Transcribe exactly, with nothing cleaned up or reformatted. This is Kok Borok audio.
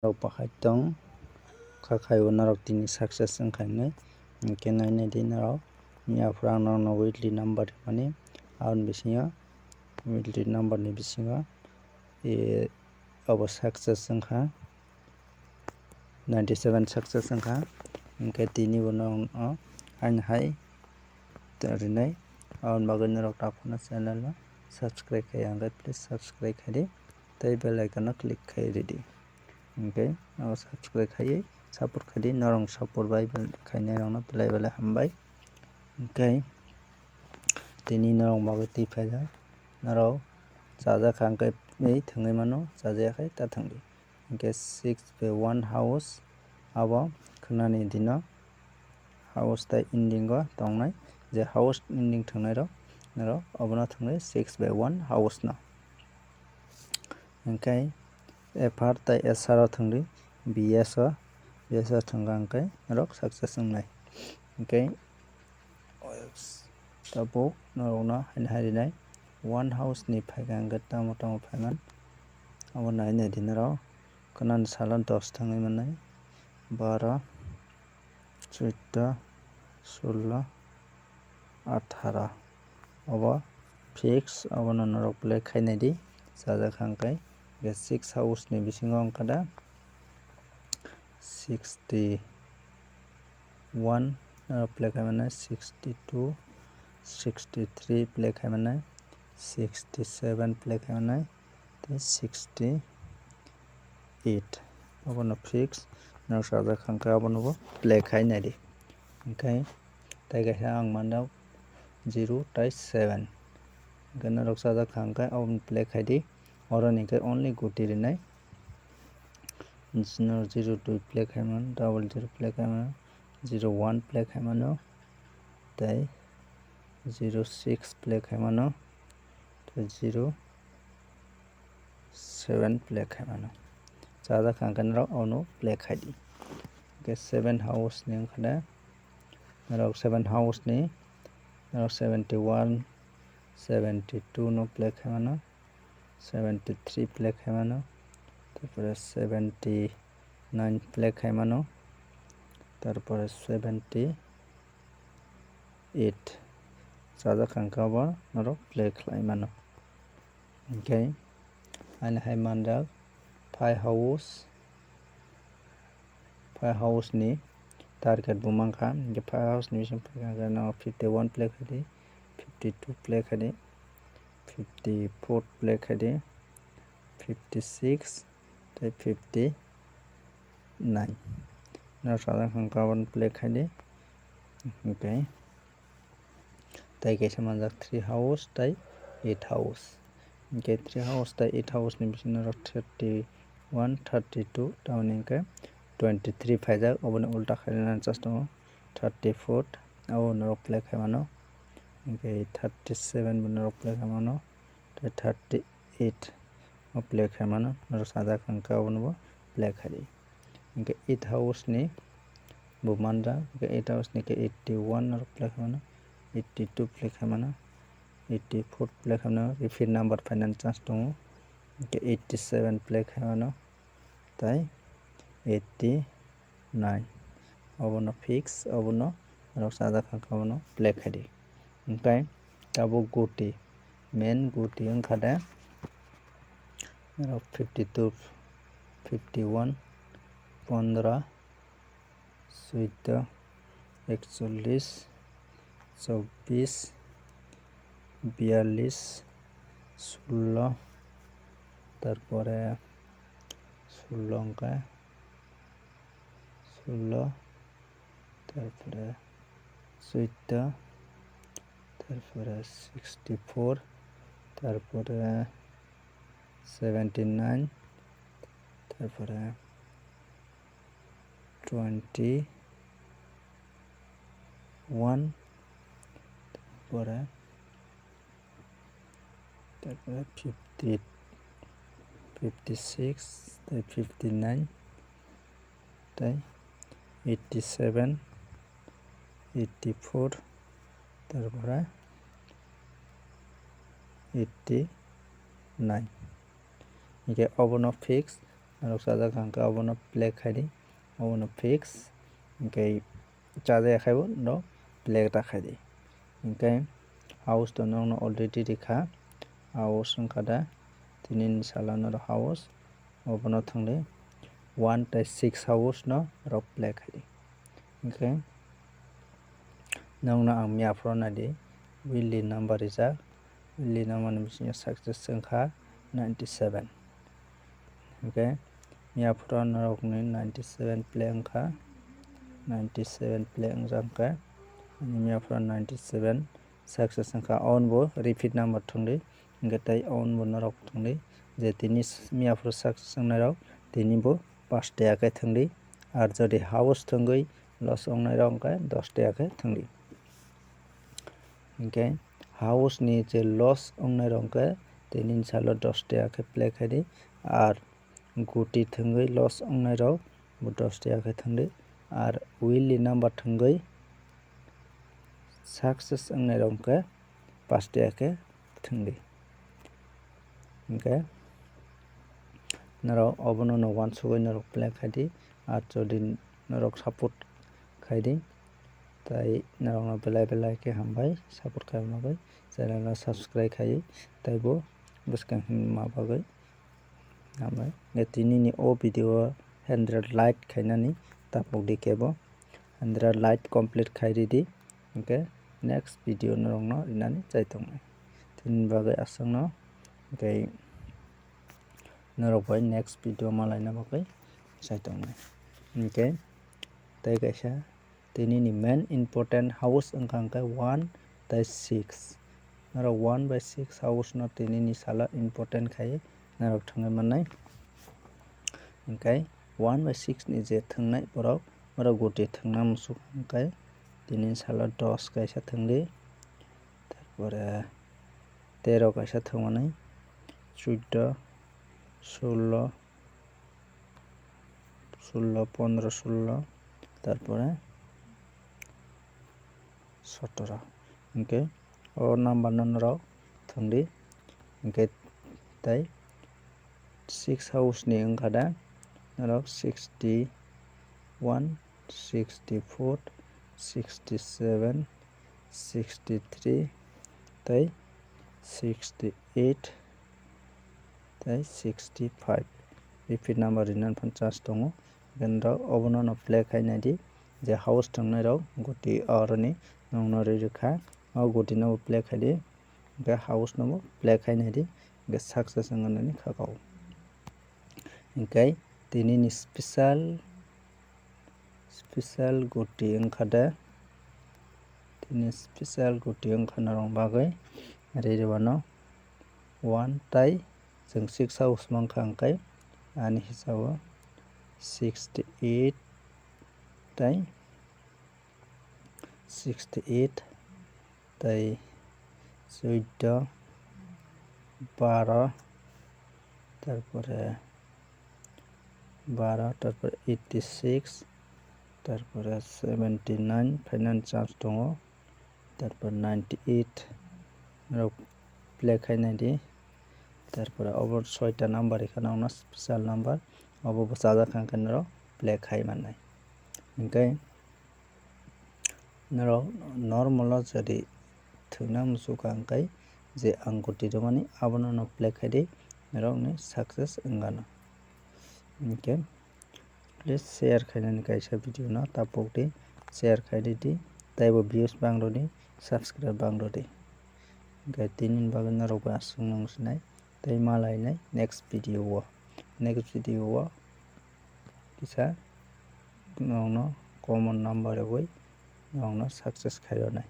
Rok bahai tong kha khai o norok tini success wng kha hinwi. Hinkhe nai nai di norok. Ni aphuru ang norokno weekly number rwmani. Aboni bisingo weekly number ni bisingo, e, obo success wng kha. Ninety seven success wng kha. Hinkhe tini bo norokno ani hai rinai. Aboni bagwi norok takhukno channel no subscribe khai ya hwnkhe please subscribe khai di. Tei bell icon no click khai ridi. Hinkhe o subscribe khaiwi support khai di, norok support bai khainai rokno belai belai hambai. Hinkhe tini norok bagwi twi phaijak, norok chajak kha hinkhe tei thwngwi mano, chajak khe ta thwng di. Hinkhe six by one house abo khwnani dino house tei ending o tongnai, je house ending thwngnairok norok obono thwngwi six by one house no. Hinkhe F R tei S R o thwngdi, B S o, B S o thwngkha hinkhe norok success wngnai. Hinkhe tabuk norokno haino hai rinai one house ni phaikha hinkhe tamo tamo phaiman abo nai nai di norok. Khwnani salo dos thangwi mannai, baro, chuddo, sullo, atharo. Obo fix, obono norok play khainai di, chajak kha hinkhe. Hinkhe six house ni bisingo wngkha da sixty one, norok play khaimani sixty two, sixty three play khaimani, sixty seven play khaimani, tei sixty eight. Obono fix norok chajak kha hinkhe obono bo play khai nai di. Hinkhe tei kaisa ang manjak zero tei seven. Hinkhe norok chajak kha hinkhe obono play khai di. Oroni hinkhe only guti rinai. Norok zero two play khaimano, double zero play khaimano, zero one play khaimano, tei zero six play khaimano, tei zero seven play khaimano. Chajak kha hinkhe norok ono play khai di. Hinkhe seven house ni wngkha de, norok seven house ni, norok seventy one, seventy two no play khaimano, seventy three play khaimano, tarpore seventy nine play khaimano, tarpore seventy eight. Chajak kha hinkhe obo norok play khlai mano. Hinkhe ani hai manjak five house, five house ni target bo mankha. Hinkhe five house ni bising phaikha hinkhe no fifty one play khai di, fifty two play khai di, fifty four play khai di, fifty six tei fifty nine. Norok chajak kha hinkhe obono play khai di. Hinkhe tei kaisa manjak three house tei eight house. Hinkhe three house tei eight house ni bisingo norok thirty one, thirty two, tamoni hinkhe twenty three phaijak, oboni ulta khaina chance tongo thirty four, abo norok play khaimano. Hinkhe thirty seven bo norok play khaimano, tei thirty eight o play khaimano, norok chajak kha hinkhe obono bo play khai di. Hinkhe eight house ni bo manjak, hinkhe eight house ni khe eighty one norok play khaimano, eighty two play khaimano, eighty four play khaimano, repeat number phainani chance tongo, hinkhe eighty seven play khaimano, tei eighty nine. Obono fix, obono norok chajak kha hinkhe obono play khai di. Hinkhe tabuk guti, main guti wngkha de norok fifty two, fifty one, pondro, suddo, ekchollis, chobbish, biyallis, sullo, tarpore sullo wngkha, sullo, tarpore suddo, tarpore sixty four, tarpore seventy nine, tarpore twenty one, tarpore, tarpore fifty, fifty six, tei fifty nine, tei eighty seven, eighty four, tarpore eighty nine. Hinkhe obono fix, Norok chajak hwnkhe obono play khaidi, obono fix, hwnkhe chajak ya khaibo norok play ta khaidi. Hwnkhe house to nokno already rikha, house wngkha da tinini salo norok house, obono thangdi one tei six house no norok play khaidi. Hwnkhe nokno ang miyaphoro naidi, wheel ni number rijak, wheel ni number ni bisingo success wngkha ninety seven. Hwnkhe miyaphoro norokni ninety seven play wngkha, ninety seven play wngjak hwnkhe miyaphoro ninety seven success wngkha. Own bo repeat number thangdi, hwnkhe tei own bo norok thangdi je tini miyaphoro success wngnairok tini bo pash taya khe thangdi, ar jodi house thangwi loss wngnairok hwnkhe dos taya khe thangdi. Hwnkhe house ni je loss wngnairok hwnkhe tini salo dos taya khe play khaidi, ar guti thangwi loss wngnairok bo dos taya khe thangdi, ar wheel ni number thangwi success wngnairok hwnkhe pash taya khe thangdi. Hwnkhe norok obono no uansugwi norok play khaidi, ar jodi norok support khaidi, tai norokno belai belai khe hambai support khaima bagwi, channel no subscribe khaiwi teibo bwskang himma bagwi hambai. Hwnkhe tinini o video o hundred like khainani tapokdi kebo, hundred like complete khai ridi, hwnkhe next video norokno rinani chai tongnai. Tini bagwi aswkno hwnkhe norok bai next video malaina bagwi chai tongnai. Hwnkhe tei kaisa tinini main important house wngkha hwnkhe one tei six. Norok one bai six house no tinini salo important khai norok thangwi mannai. Hwnkhe one bai six ni je thwngnai borok, borok guti thwngna musuk hwnkhe tinini salo dos kaisa thwngdi, tarpore tero kaisa thwngmani, chuddo, sullo, sullo, pondro, sullo, tarpore sotoro. Hwnkhe o number no norok thwngdi, hwnkhe tei six house ni wngkha da norok sixty one, sixty four, sixty seven, sixty three tei sixty eight tei sixty five. Repeat number rinani phano chance tongo. Hwnkhe norok obono no play khai naidi, je house thwngnairok guti oroni nokno ri rwkha, o guti no bo play khaidi, hwnkhe house no bo play khai naidi, hwnkhe success wngwi nani kha kok. Hwnkhe tinini special, special guti wngkha de, tini special guti wngkha norok bagwi, ri rwano one tei chwng six house mankha, hwnkhe ani hisabo sixty eight tei sixty eight tei chuddo, baro, tarpore baro, tarpore eighty six, tarpore seventy nine phainani chance tongo, tarpore ninety eight rok play khai naidi, tarpore obo soita number rikha nokno special number, obo bo chajak kha hwnkhe norok play khai mannai. Hwnkhe norok normal o jodi thwngna muchukha hwnkhe je ang guti rwmani abono no play khaidi, norokni success wngano. Hwnkhe please share khainani kaisa video no tapokdi, share khaidi di, teibo views bangrodi, subscribe bangrodi. Hwnkhe tinini bagwi norok bai aswk nung sinai tei malainai next video o, next video o kisa nokno common number rwwi nokno success khairoknai.